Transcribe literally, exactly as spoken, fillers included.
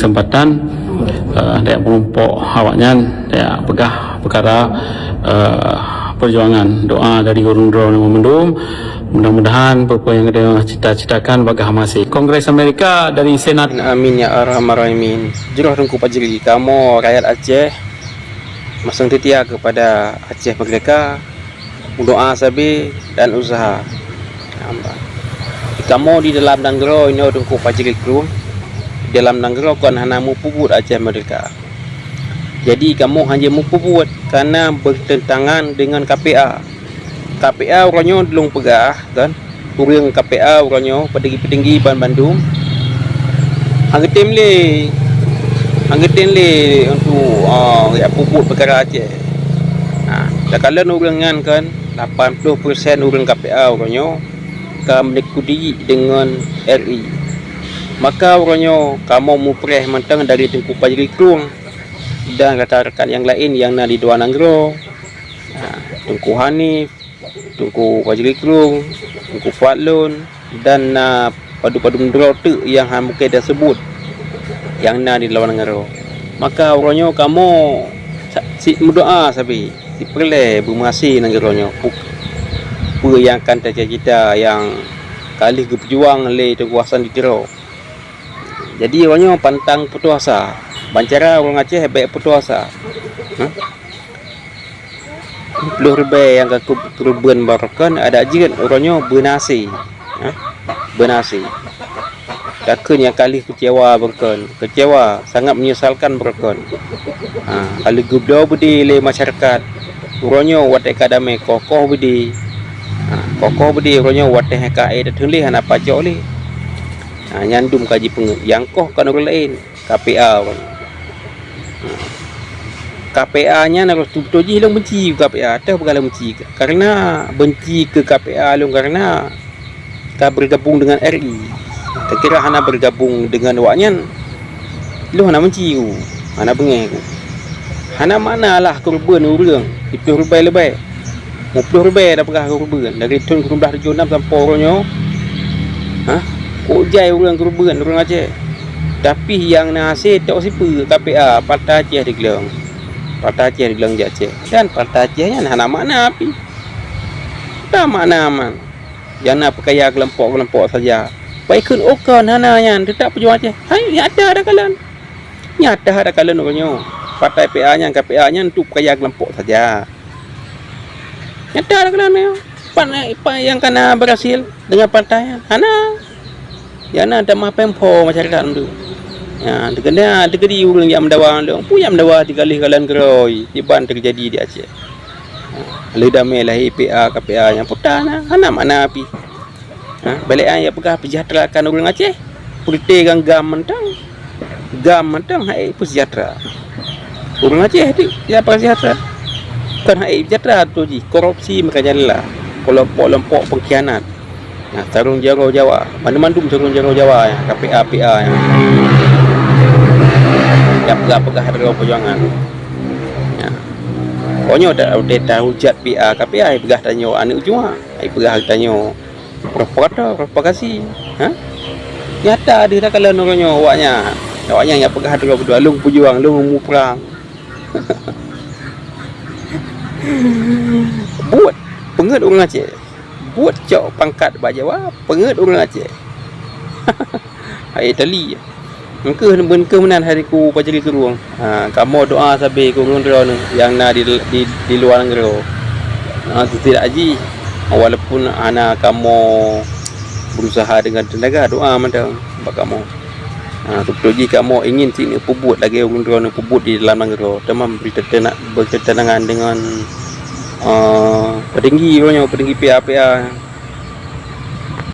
kesempatan, eh, dek mengumpok awaknyan, dek peugah perkara, eh, perjuangan. Doa dari ureuëng droe mandum. Mudah-mudahan peue-peue nyang geutanyoe cita-citakan bagah maséh. Kongres Amerika dari Senat. Amin ya arhamar rahimin. Jroh Teungku Fajri, kamoe rakyat Aceh meuseutia kepada Aceh Merdeka, doa sabe dan usaha. Kamoe di dalam nanggroe inoe Teungku Fajri Krueng, di dalam nanggroe kon hana mupeubuet Aceh Merdeka. Jadi kamoe hana mupeubuet karena bertentangan dengan K P A. K P A uroe nyoe lôn peugah kan, ureuëng K P A uroe nyoe, petinggi-petinggi ban bandum, hana geutem lé, hana geutem lé untuk, ah, jak peubuet peukara Aceh. Nah, takalon ureuëng nyan kan, lapan ploh persen ureuëng K P A uroe nyoe ka meunikudi deungon R I. Maka uroe nyoe kamoe mupreh mantong dari Teungku Fajri Krueng dan rakan-rakan nyang laén nyang na di luwa nanggroe, ha, Teungku Hanif, Teungku Fajri Krueng, Teungku Fadlon, dan na padum-padum droe teuk nyang hana mungken taseubut nyang na di luwa nanggroe. Maka uroe nyoe kamoe sa-, si meudoa sabe, sipeureulée beumeuhasé nanggroe nyoe, pu-, peue nyang kan tacita-cita nyang ka lheueh geupeujuang lé Teungku Hasan di Tiro. Jadi uroe nyoe pantang putus asa. Ban cara ureuëng Aceh bék putus asa. Hah? Ploh ribée nyang ka ku-, keureubeuen baroekon adak jeuet uroe nyoe beunasé. Hah? Beunasé. Takheun nyang ka lheueh keucewa baroekon. Keucewa, sangat menyesalkan baroekon. Ha, ka lheueh geubloe beudé lé masyarakat. Uroe nyoe watée ka damé koh-koh beudé. Ha, koh-koh beudé uroe nyoe watée ka ék tateuléh hana pacok lé. Ha, nyan dum ka jipeungeut. Nyang koh kon ureuëng laén, K P A ureuëng. Ha. K P A nyan harôh tu-, beutôi jih lôn benci keu K P A. Teuh peugah lôn benci. Karena benci keu K P A lôn karena ka bergabung dengan R I. Takira hana bergabung dengan awaknyan, lôn hana benci ku, hana beungéh ku. Hana makna lah keureubeuen ureuëng, siploh ribée leubeh, limong ploh ribée tapeugah keureubeuen dari thon sikureueng blah tujoh nam sampoe uroe nyoe. Hah? Kok jai ureuëng keureubeuen ureuëng Aceh? Tapi nyang na hasé tok sipeue K P A Partai Aceh Digleng. Partai Aceh Digleng jak Aceh. Dan Partai Aceh nyan hana makna pih. Hana makna man. Nyang na peukaya keulompok-keulompok saja. Pai kheun ukeue hana nyan, teutab peujuang Aceh. Hai, nyata takalon. Nyata takalon uroe nyoe. Partai P A nyan, K P A nyan untuk peukaya keulompok saja. Nyata takalon nyoe. Pan, pan nyang kana berhasil dengan partai nyan? Hana. Nyang na tamah pempho masyarakat tu. Ya, teukeuna, teukeudi ureuëng nyang meudawa lom. Peue nyang meudawa tiga lheueh kalon keurôi, kiban teujadi di Aceh. Ha, lheueh damé lahé P A, K P A nyang puta na, hana makna pih. Ha, balek ai peugah peuseujahteraan ureuëng Aceh. Peureuté ngon GAM mantong. GAM mantong hai peuseujahteraan. Ureuëng Aceh tu ya peuseujahteraan. Kon hai peuseujahteraan tu jih, korupsi meukajalela. Kelompok-kelompok pengkhianat. Nah, sarong jaroe Jawa, mandum-mandum sarong jaroe Jawa ya, K P A, P A ya. Nyang peugah-peugah droe perjuangan. Ya. Konyo tak udah tahu jat P A, K P A ai peugah tanyoe aneuk jua, ai peugah tanyoe provokator, provokasi. Ha? Nyata deuh takalon uroe nyoe awaknyan. Awaknyan nyang peugah droe beudua, lôn peujuang, lôn muprang. Buet, peungeut ureuëng Aceh. Buet cok pangkat bak Jawa, peungeut ureuëng Aceh. Hai tali. Engkeuh, engkeuh meunan hai Teungku Fajri Krueng. Ha, kamoe doa sabe keu ureuëng droeneuh nyang na di, di, di luwa nanggroe. Ha, setidak jih, walaupun hana kamoe berusaha dengan tenaga, doa mantong bak kamoe. Ha, seubeutôi jih kamoe ingin cit neupeubuet lagée ureuëng droeneuh peubuet di dalam nanggroe, teuma beuteutena-, beuteunangan deungon, eh, petinggi uroe nyoe, petinggi P A-P A.